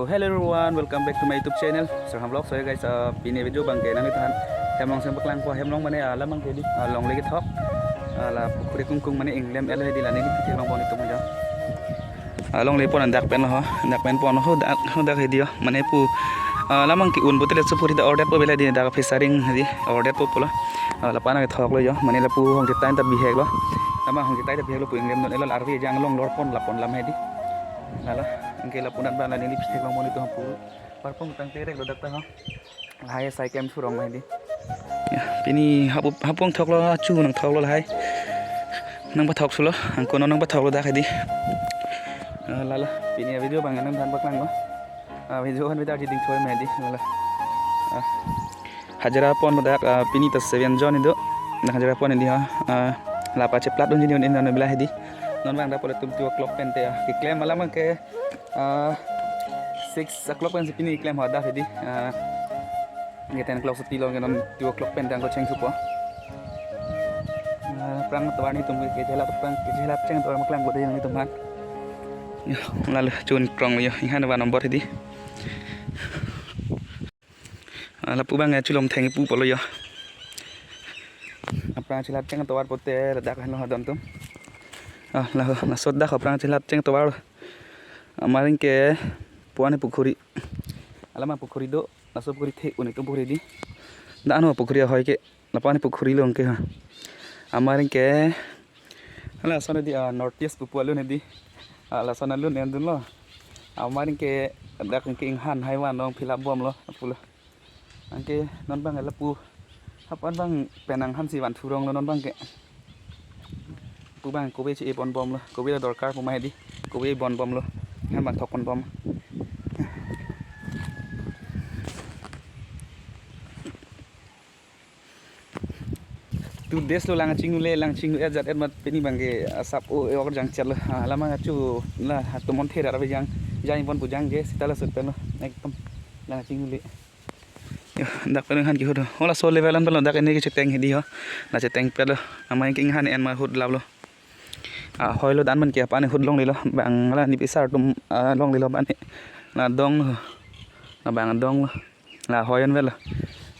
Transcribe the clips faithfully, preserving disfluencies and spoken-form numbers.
Hello everyone, welcome back to my YouTube channel, Sir Ham Vlog. So guys, uh, pini video abangke nanglitumphan Hemlong seng paklangpo. Hemlong mane, uh, la abangke di, uh, longle kethok, uh, la pukhuri kungkung mane inglem el hedi, la neli pitheklongpo nelitum ajo. Uh, longle pon dak pen lo ho, dak pen pon ho, dak ho, dak hedi ho. Mane pu, uh, la abangke un bote le supukhuri dak ordet po bela di, dak phesaring hedi ordet po pulo. Uh, la aphan kethok lo jo, mane lapu hongke time ta bihek lo. La abang hongke time ta bihek lo pu inglem non el lo, arve jang longlor pon la pon lam hedi. Lalo, anke lapu-an abang la neli pitheklongpo nelitum aphu. Parpong tang terek lo dak ta ho. Lahai sai kem surong ma hedi. Ya, pini hapu, hapu nangthoklo, chu nangthoklo lahai. Nangpathok sulo, angko non nangpathoklo dak hedi. Ah, lalo, pini video abang nanglitumphan paklanglo. Ah, video kan bidar jiding choi ma hedi, lalo. Ah, hajira ponlo dak, ah, pini ta seven jon ido. Dak hajira pon hedi ha. Ah, la pacheplat dunji ni un in non bela hedi. Non abang dak pule tum two o'clock pen te, ah, keklem alam abangke, ah, six o'clock pen si pini keklem hadak hedi. Ah, nge ten o'clock si pilo, nge non two o'clock pen tang ko cheng supo. Ah, aphrang tovar nelitum ke, kechelat aphrang, kechelat cheng tovar paklangpo dei nelitum aphan. Yo, lalo chun krong yo, inghan van nombor hedi. Ah, lapu abang ya chulom theng pu pulo yo. Aphrang chelat cheng tovar pote ladak helo hadon tum. Ah, la, laso dak aphrang chelat cheng tovar. Amar anke puan pukhuri. Alam pukhuri do, laso pukhuri the un itum pukhuri di. Dak ano pukhuri ahoi ke, la aphan pukhuri lo anke ha. Amar anke hala lason hedi, ah, North East pupu alun hedi. Ah, lason alun endunlo. Amar anke dak anke inghan hai van dong fill up bomlo pulo. Anke non abang lapu hapan abang penang han si van thurong lo non abangke. Pu abang kove che-e pon bomlo. Kove la dorkar pu ma hedi. Kove bon bomlo. Han abang thok pon bom. Two days lo lang chingnule, lang chingnule ajat et mat pini abangke asap o, e, ok jang chet lo. Ah, la abang achu la hatum on thera rabe jang, jang pon pu jang je sita la sut pen lo. Ekdom lang chingnule. Yo, dak pen han kehut. Hala so level an pen lo dak ini kecheteng hedi ho. La cheteng pen lo. Amai ke inghan en ma hut lap lo. Ah, hoi lo dan man ke aphan hut longlelo. Bang la ni pisar atum, ah, longlelo ban he. La dong lo. La bang dong lo. La hoi an vel lo.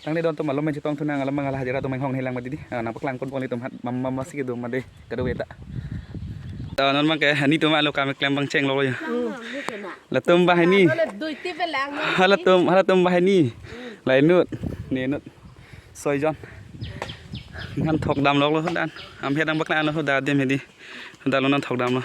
Tangte don atum malom men chetong thu nang alam abang la hajira atum hong helang ma hedi. Ah, nangpaklang pon pon nelitum aphan mam mam si kedo ma dei. Kedo beta. Ah, non abangke nelitum alo kam klem abang chenglo yo. Hmm. Latum banghini. Hala dui ti belang. Halatum, halatum banghini. La inut, ne inut. Soi jon. Nangthok damlo lo dan. Am he dang bakna lo da dem hedi. Da lo nangthok damlo.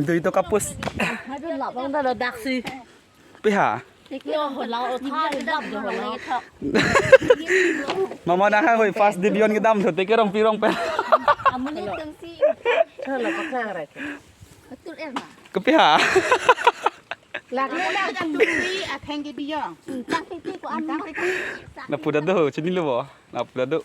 Dui to kapus. Aduh, lapang dah ledak sih. Piha. Yo, hola, o tha, lap do hola. Mama dah hoi first division kedam tu, teke rong pirong pe. Amun itu sih. Hola, paklang rek. Betul, Erma. Kepiha. Lak, lak, lak. Tungsi atheng ke biyong. Tang titi ko an. Tang titi. Lapu dak do, chinilo bo. Lapu dak do.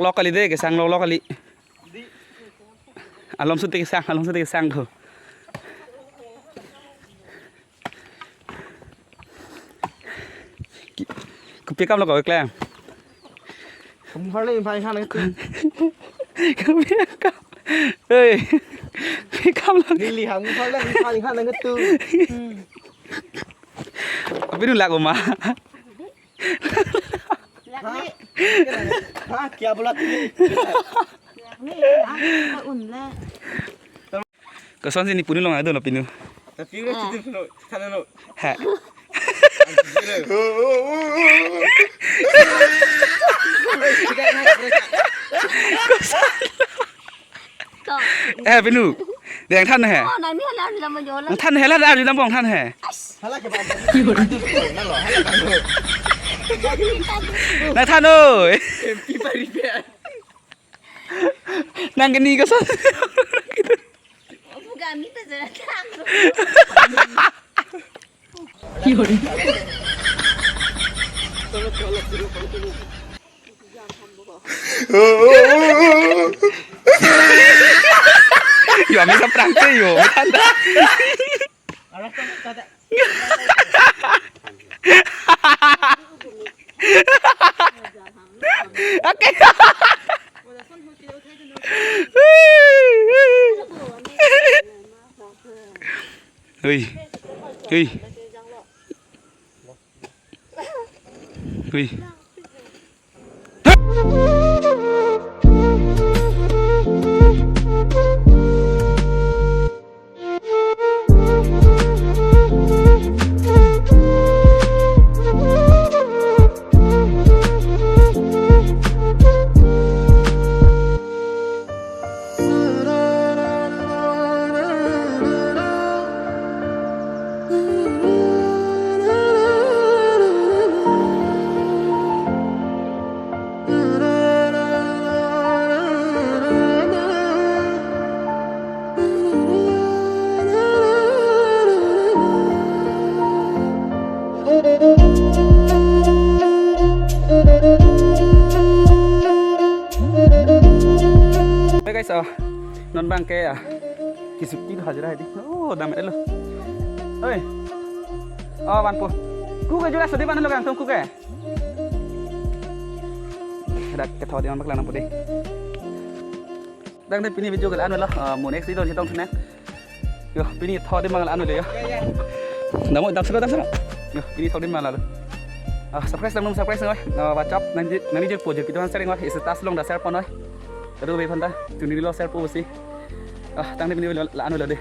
Lok kali de, kesang lok, lok kali. Alom sute kesang, alom sute kesang ko. Ki-, kopi akam lo ko, Klem? Kamu har le phai khan tu. Kopi akam. Hei. Kopi akam lo. Neli ham har le phai khan tu. Apinu lak ma? Lak ni. Ha, kya bola tu? Lak ni, ah, ka un le. Kosonsi ne punu long ado lo pinu. Tapi udah cuti lo, sana lo. Ha. Koson. Ko. Eh, pinu. Deng than he. Oh, nang ni hala hala mo jola. Than he la, la, la, bong than he. Hala ke bang. Nang than oi. M P pari pe. Nang keni koson. Bukan ni tu je. Yo, ami sa prangke yo. Oke. Hui. Hui. Hui. Hey guys, ah, non bang ke, ah, kisuki hajira di. Oh, dam elo. Oi. Oh, vanpo. Ku ke jula sodi van lo kangtung ku ke. Dak ketho di man bak lang nangpo di. Tangte pini video ke la-an lo, ah, mo next video chetong thunang. Yo, pini tho di mang la-an lo yo. Damo dam sero dam sero. Yo, pini tho di mang la lo. Ah, subscribe dam subscribe noi. Ah, WhatsApp nangji nangji po je piton sharing wa status along ta share po noi. Aduh be phanta, tuni lo share po si. Ah, tangte pini video la-an lo de.